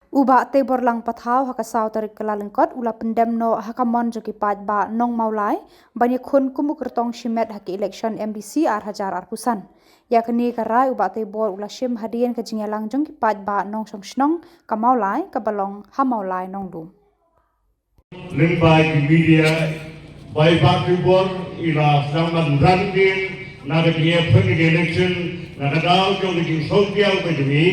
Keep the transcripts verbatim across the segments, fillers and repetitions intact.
U Bah Teibor Lang Pathaw ha ka saw tarik Kyllalyngkot u la pyndem noh ha ka mon jong ki paidbah nong Mawlai ban ïakhun kum u kyrtong shimet ha ki election M D C ar hajar arphew san. Ïa kane ka rai u Bah Teibor u la shim hadien ka jingïalang jong ki paidbah nongshong shnong ka Mawlai kaba long ha Mawlai Nonglum. Lyngba ki media, ba i Bah Teibor i la sdang ban ran dien na ka jingïakhun ka election na ka daw jong ka jingsngewdiaw ka jong i.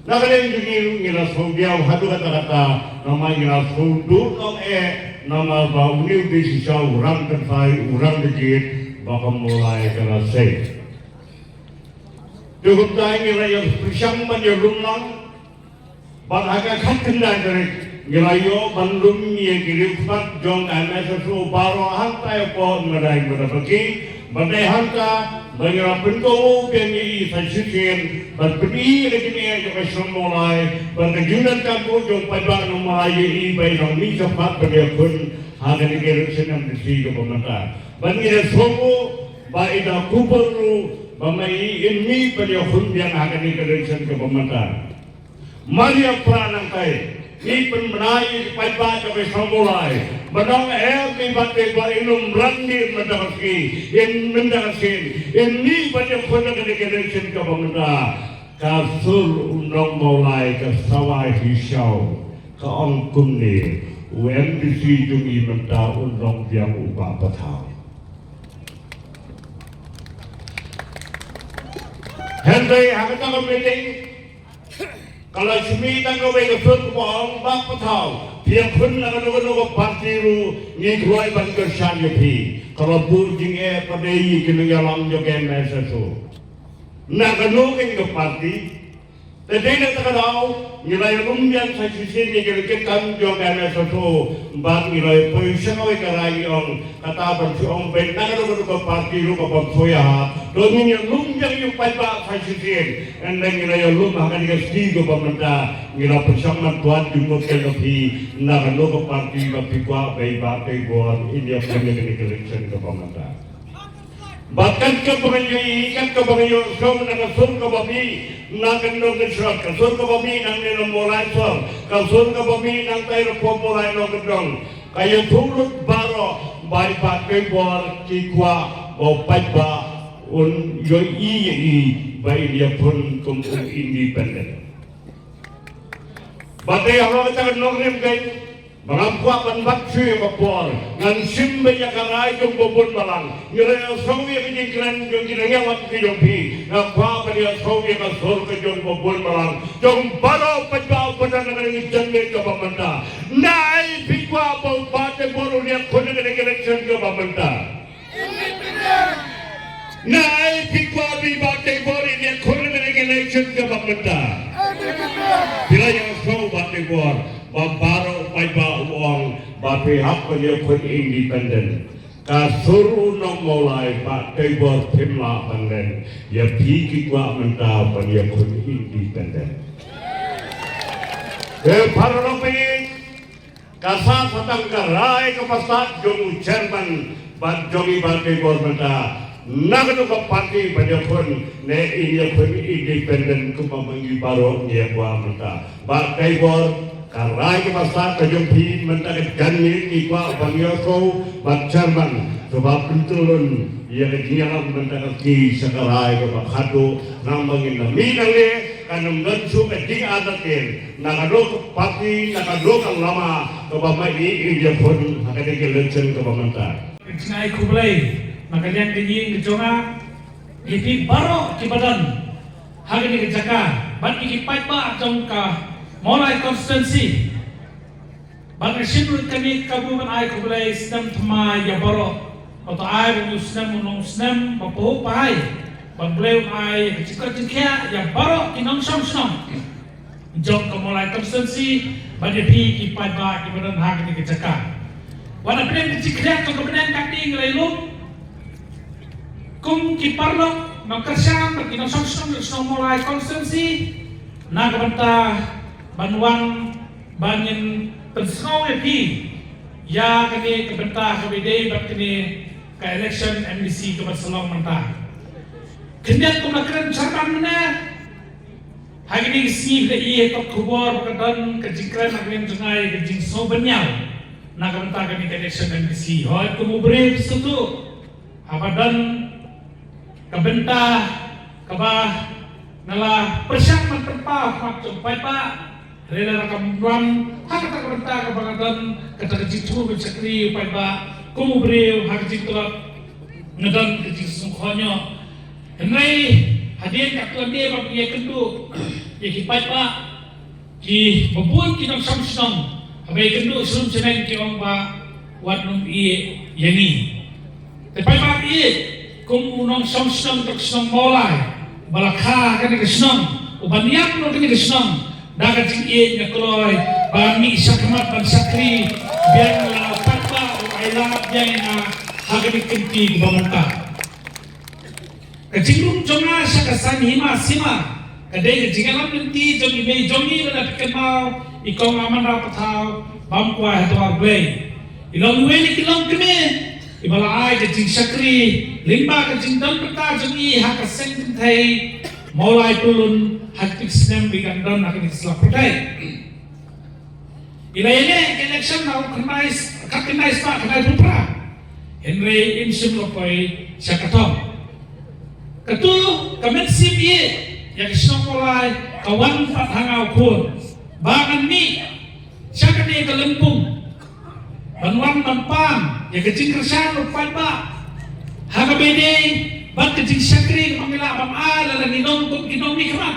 Na ka liang jong i ruh ngi la sngewdiaw haduh katta katta, namar ngi la sngewthuh noh eh, namar ba une u dei shisha u rang kynthai, u rang kjit ba ka Mawlai ka la sei. Te kumta ngi la ïa pyrshang ban ïa lum lang. Bad ha ka khatkhyndai tarik ngi la ïoh ban lum ïa ki riewkhmat jong ka M S S O baroh hangta hapoh Madai Madapaki. Bad dei hangta ba ngi la pynkow biang ïa i sa shisien ban pyni ïa ka jingeh jong ka shnong Mawlai bad ka jingdonkam jong paidbah nong Mawlai ïa i ba i nang mih shakhmat ban ïakhun ha kane ka election M D C kaba mynta. Bad ngi la sngewthuh ba i da kup ruh ba ma i in mih ban ïakhun biang ha kane ka election kaba mynta. Mar ïa pra nangtai, ngi pynbna ïa ki paidbah jong ka shnong Mawlai ba nang em i Bah Teibor in ym ran dien mynta ka sngi, in mynta ka sien in mih ban ïakhun ha kane ka election kaba mynta. Ka sur u nong Mawlai ka sawa hi shaw, ka ong kumne, u M D C jong i mynta un long biang u Bah Pathaw. Hynrei ha kata ka meeting ka la shim tang kawei ka sur kaba ong, Bah Pathaw, phi ïakhun na kano kano ka party ruh ngi kloi ban kyrshan ïa phi. Ka la buh jingeh pat ïa ki nongïalam jong ka M S S O. Na kano kano ka party. Te dei na kata ka daw ngi la ïa lum biang sa shisien ïa ki ryngkat kam jong ka M S S O bad ngi la ïa poi sha kawei ka rai ngi ong kata ban shu ong beit na kano kano ka party ruh ka bym shu ïahap. To ngin ïa lum biang ïa u paidbah sa shisien. Ynda ngi la ïa lum ha kane ka sngi kaba mynta ngi la pyrshang ban tuat jingmut ïa phi na kano ka party ba phi kwah ba i Bah Teibor in ïa pynïaid ïa kane ka election kaba mynta. Bad kat kaba nga ïohi, kat kaba nga ïohsngew na ka sur kaba mih na ka Northern Shrot, ka sur kaba mih nangne na Mawlai Sor, ka sur kaba mih nangtai na Mawlai Nongkyndong. Ka ïathuh lut baroh ba i Bah Teibor ki kwah ba u paidbah un ïohi ïa i ba in ïakhun kum u independent. Bad te halor kata ka nongrim kein ba ngam kwah ban bat shuh ïa ka por, ngan shim beit ïa ka rai jong u babun balang. Ngi la ïohsngew ïa ka jingkren jong ki nongïalam ki jong phi. Nga kwah ban ïohsngew ïa ka sur ka jong u babun balang jong baroh paidbah ba don ha kane ka jingïalang kaba mynta. Naei phi kwah ba u Bah Teibor un ïakhun ha kane ka election kaba mynta? Naei phi kwah ba i Bah Teibor in ïakhun ha kane ka election kaba mynta? Phi la ïohsngew Bah Teibor ba baroh paidbah u ong ba phi hap ban ïakhun independent. Ka sur u nong Mawlai Bah Teibor phim lah ban len. Ïa phi ki kwah mynta ban ïakhun independent. Te para lok phi Ka sah sa tang ka rai kaba stad jong u chairman bad jong i Bah Teibor mynta. Na kano ka party ban ïakhun ne in ïakhun independent kumba ma ngi baroh ngi ïa kwah mynta. Bah Teibor, ka rai kaba stad ka jong phi mynta ka janmiet ngi kwah ban ïohsngew bad chairman kaba pyntyllun ïa ka jingïalam mynta ka sngi sha ka rai kaba khatduh. Namar ngin da mih nangne kan ym don shuh ka jingartatien na kano ka party, na kano ka lama kaba ma i in ïakhun ha kane ka election kaba mynta. Ka jingai khublei na ka liang ka ïing ka jong nga ïa phi baroh kiba don ha kane ka jaka bad ïa ki paidbah jong ka Mawlai constituency. Ba nga shim lut kane ka kabu ban ai khublei snem thymmai ïa baroh. Ba to ai ba u snem u long snem ba phuh ba hai. Ba U Blei un ai ka jingkoit jingkhiah ïa baroh ki nongshong shnong jong ka Mawlai constituency bad ïa phi ki paidbah kiba don ha kane ka jaka. Wat la pdeng ka jingkhiah jong ka bneng ka ding lei lum. Kum ki paralok nongkyrshan bad ki nongshong shnong jong ka Mawlai constituency na ka bynta ban wan ba ngin pynsngew ïa phi ïa kane ka bynta kaba ïadei bad kane ka election M D C kaba sa long mynta. Khyndiat kum la kren chairman mynne, Ha kine ki sngi phi la ïohi ha ki khubor ba ka don ka jingkren na ka liang jong nga ïa ka jingsngewbha na ka bynta kane ka election MDC. Hooid, kum u briew sngewthuh, haba don ka bynta kaba nga la pyrshang ban pynpaw ha khmat jong u paidbah, hynrei lada kam wan ha kata ka bynta kaba nga don kata ka jingthmu ban shakri ïa u paidbah, kum u briew ha ka jingtlot nga don ka jingsngewkhohñiuh. Hynrei hadien katto katne ba ïakynduh ïa ki paidbah, kiba bun ki nongshong shnong haba ïakynduh shnong shnong ki ong ba wat nym ïeh ïa ngi. Te paidbah ïeit, kum u nongshong shnong jong ka shnong Mawlai ba la kha ha kane ka shnong, u ban ïap na kane ka shnong da ka jingïeit nga kloi ban mih shakhmat ban shakri biang ïa u paidbah, u ailad biang ïa nga ha kane ka kynti kaba mynta. Ka jingrung jong nga sha ka saiñ hima sima ka dei ka jingïalam lynti jong i mei jong ngi, lada phi kynmaw, i Kong Amanda Pathaw, bam kwai ha dwar Blei. I long iwei na ki longkmie iba la ai ka jingshakri lyngba ka jingdon bynta jong i ha ka seng kynthei Mawlai Pyllun ha ki snem ba i dang don ha kane ka sla pyrthei. I la ïaleh ka election ha u khyndai, khatkhyndai spah khyndaiphew phra. Hynrei im shym la poi sha ka thong. Katu ka mynsiem ïeit ïa ka shnong Mawlai ka wan pat ha nga u khun ba ngan mih sha kane ka lympung ban wan ban pan ïa ka jingkyrshan u paidbah ha kaba ïadei bad ka jingshakri kaba ngi lah ban ai lada ngi long kum ki nongmihkhmat.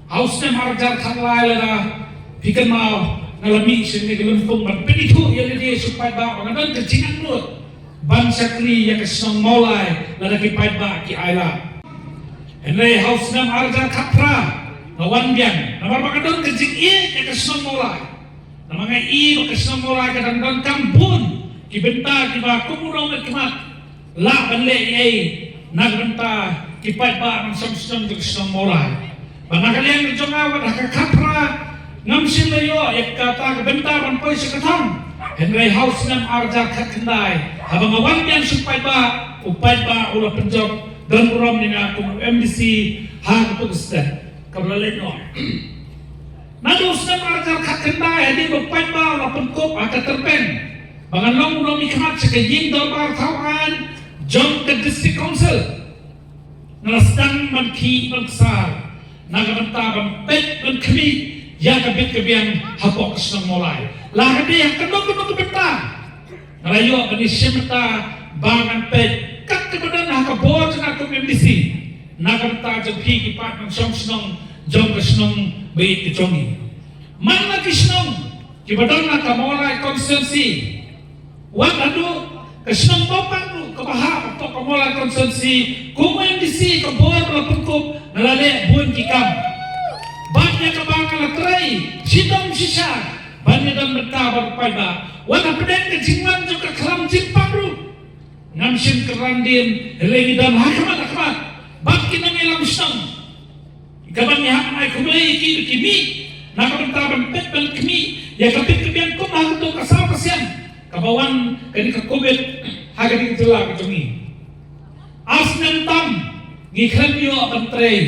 Ha u snem ar hajar khatlai, lada phi kynmaw, nga la mih sha kane ka lympung ban pynithuh ïa lade sha u paidbah ba nga don ka jingangnud ban shakri ïa ka shnong Mawlai lada ki paidbah ki ailad. Hynrei ha u snem ar hajar khatphra nga wan biang namar ba nga don ka jingïeit ïa ka shnong Mawlai. Namar nga i ba ka shnong Mawlai ka dang donkam bun ki bynta kiba kum u nongmihkhmat lah ban leh ei ei na ka bynta ki paidbah nongshong shnong jong ka shnong Mawlai. Bad na ka liang jong nga, wat ha ka khatphra ngam shym la ïoh ïa kata ka bynta ban poi sha ka thong. Hynrei ha u snem ar hajar khatkhyndai, haba nga wan biang sha u paidbah, u paidbah u la pynjop don burom ïa nga kum u MDC ha katu ka stet kaba la leit noh. Naduh u snem ar hajar khatkhyndai hadien ba u paidbah u la pynkup ha ka tyrpeng ba ngan long u nongmihkhmat sha ka ïing dorbar thaw aiñ jong ka District Council, nga la sdang ban khih ban ksar na ka bynta ban peit ban khmih ïa ka bit ka biang hapoh ka shnong Mawlai. La ka dei ha kano kano ka bynta nga la ïoh ban ïashim bynta ba ngan peit kat kaba don ha ka bor jong nga kum MDC na ka bynta jong phi ki paid nongshong shnong jong ka shnong ba ïeit ka jong ngi. Man la ki shnong kiba don ha ka Mawlai constituency, wat haduh ka shnong Bopang ruh kaba hap hapoh ka Mawlai constituency, kum u MDC ka bor ba la pynkup nga la leh bun ki kam. Bad ïa kaba nga la trei shitom shisha ban ïadon bynta bad u paidbah. Wat hapdeng ka jingwan jong ka khlam jingpang ruh ngam shym kyrpang dien, hynrei ngi don ha khmat ha khmat bad ki nongïalam shnong. Kaba ngi hap ban ai khublei ïa ki ba ki mih na ka bynta ban peit ban khmih ïa ka bit ka biang kum ha kato ka saw ka sien kaba wan kane ka Covid ha kane ka jylla ka jong ngi. Ar snem tam ngi khlem ïoh ban trei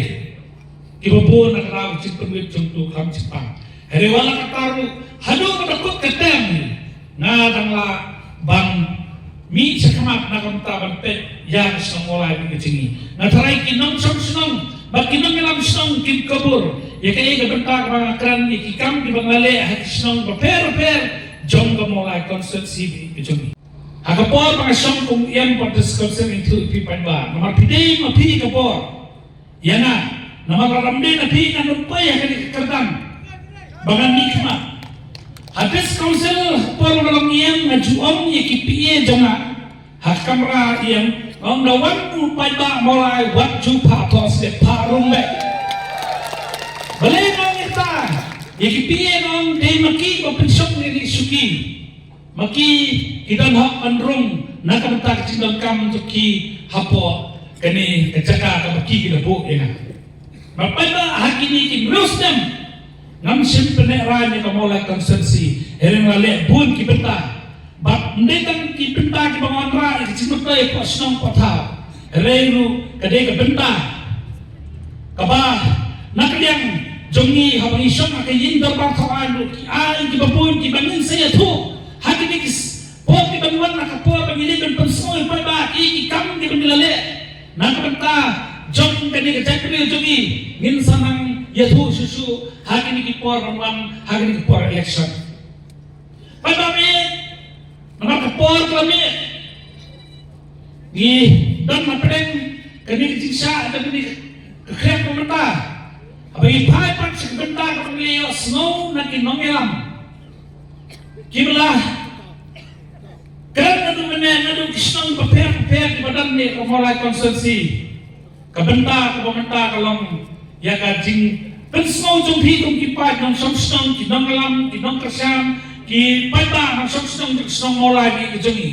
kiba bun na ka daw ka jingpynwit jong uto u khlam jingpang. Hynrei wat la katta ruh, haduh ba da kut ka term, nga dang lah ban mih shakhmat na ka bynta ban peit ïa ka shnong Mawlai bad ka jong ngi. Nga tharai ki nongshong shnong bad ki nongïalam shnong kin kubur ïa kaei ka bynta kaba nga kren, ïa ki kam kiba nga la leh ha ki shnong bapher bapher jong ka Mawlai constituency bad ka jong ngi. Ha ka por ba nga shong kum u M District Council, ïathuh ïa phi paidbah, namar phi dei ma phi ka bor ïa nga, namar lada ym dei na phi ngan ym poi ha kane ka kyrdan ba ngan mihkhmat. Ha District Council, ha por ba nga long EM, nga ju ong ïa ki PA jong nga ha ka kamra EM, nga ong, da wan u paidbah Mawlai wat ju phah thoh slip, phah rung beit. Balei nga ong ïa kata? Ïa ki PA nga ong dei ma ki ba pynshong ïa kine ki shuki. Ma ki ki don hok ban rung na ka bynta ka jingdonkam jong ki hapoh kane ka jaka kaba ki ki la buh ïa nga. Bad paidbah, ha kine ki hynriew snem ngam shym pyneh rain ïa ka Mawlai constituency, hynrei nga la leh bun ki bynta. Bad ym dei tang ki bynta kiba nga wanrah ïa ka jingmyntoi hapoh shnong hapoh thaw, hynrei ruh ka dei ka bynta kaba Na ka liang jong ngi haba ngi shong ha ka ïing dorbar thaw aiñ ruh, ki aiñ kiba bun kiba ngin sa ïathuh ha kine ki por kiban wan, na ka por ba ngi leit ban pynsngew ïa u paidbah ïa ki kam kiba ngi la leh na ka bynta jong kane ka jaitbynriew jong ngi, ngin sa nang ïathuh shuh shuh ha kine ki por ban wan, ha kine ki por election. Paidbah, namar ka por ka la mih. Ngi don hapdeng kane ka jingshah, kane ka khriat ba mynta. Haba ngi phai pat sha ka bynta kaba ngi la ïohsngew na ki nongïalam kiba la kren naduh mynne, naduh ki shnong bapher bapher kiba don ha ka Mawlai constituency. Ka bynta kaba mynta ka long ïa ka jingpynsngew jong phi kum ki paid nongshong shnong, ki nongïalam, ki nongkyrshan, ki paidbah nongshong shnong jong ka shnong Mawlai ba ïeit ka jong ngi.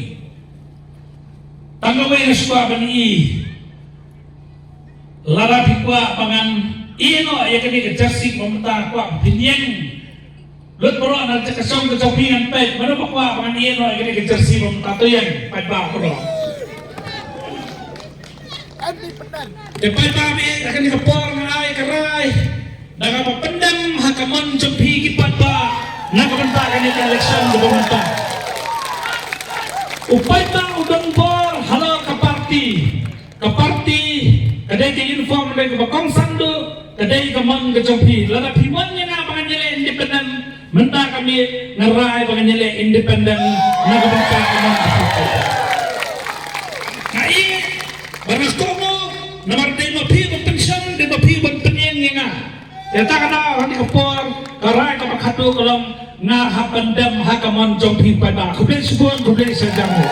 Tang kawei nga shu kwah ban ïohi, lada phi kwah ba ngan ïehnoh ïa kane ka jersey ba mynta, kwah phin ïeng lut baroh na ka shong ka jong phi, ngan peit mano ba kwah ba ngan ïehnoh ïa kane ka jersey ba mynta. To ïeng, paidbah baroh. Te paidbah, ha kane ka por nga ai ka rai da kaba pyndem ha ka mon jong phi ki paidbah na ka bynta kane ka election kaba mynta. U paidbah u don bor halor ka party. Ka party ka dei ka uniform, ka dei kaba kongsan duh, ka dei ka mon ka jong phi. Lada phi mon ïa nga ba ngan ïaleh independent, mynta ka miet nga rai ba ngan ïaleh independent na ka bynta ka mon ka jong phi. Nga ïeit ba nga kohnguh namar dei ma phi ban pynshong, dei ma phi ban pynïeng ïa nga. Ïa kata ka daw ha kane ka por ka rai kaba khatduh ka long nga hap ban dem ha ka mon jong phi paidbah. Khublei shibun, khublei shihajar nguh.